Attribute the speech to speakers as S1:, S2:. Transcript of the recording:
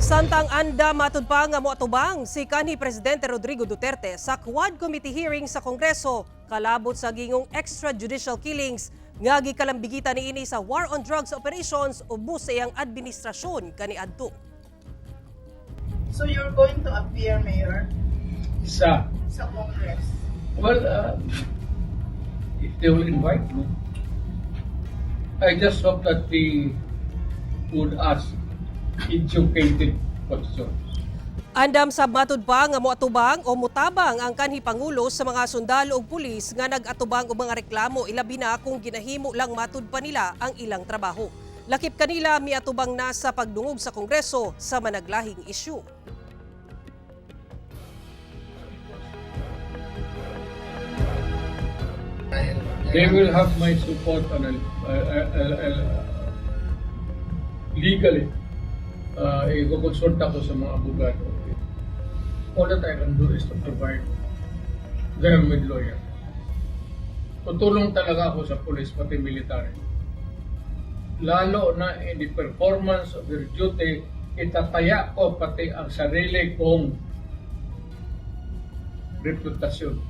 S1: Samtang andam matud pa nga moatubang si kanhi Presidente Rodrigo Duterte sa Quad Committee hearing sa Kongreso kalabot sa gingong extrajudicial killings nga gikalambigitan niini sa war on drugs operations ubos sa iyang administrasyon kaniadto.
S2: So you're going to appear, Mayor,
S3: Sa,
S2: sa Congress?
S3: Well, if they will invite me, I just hope that they would ask educated questions.
S1: Andam sa matud pa nga moatubang o mutabang ang kanhi pangulo sa mga sundalo ug pulis nga nag-atubang og mga reklamo, ilabi na kung ginahimo lang matud pa nila ang ilang trabaho. Lakip kanila, miatubang na sa pagdungog sa Kongreso sa managlahing isyu.
S3: They will have my support and I'll legally, i-consult ako sa mga abogado. All that I can do is to provide them with lawyer. Tutulong talaga ako sa police pati military. Lalo na in the performance of their duty, itataya ko pati ang sarili kong reputasyon.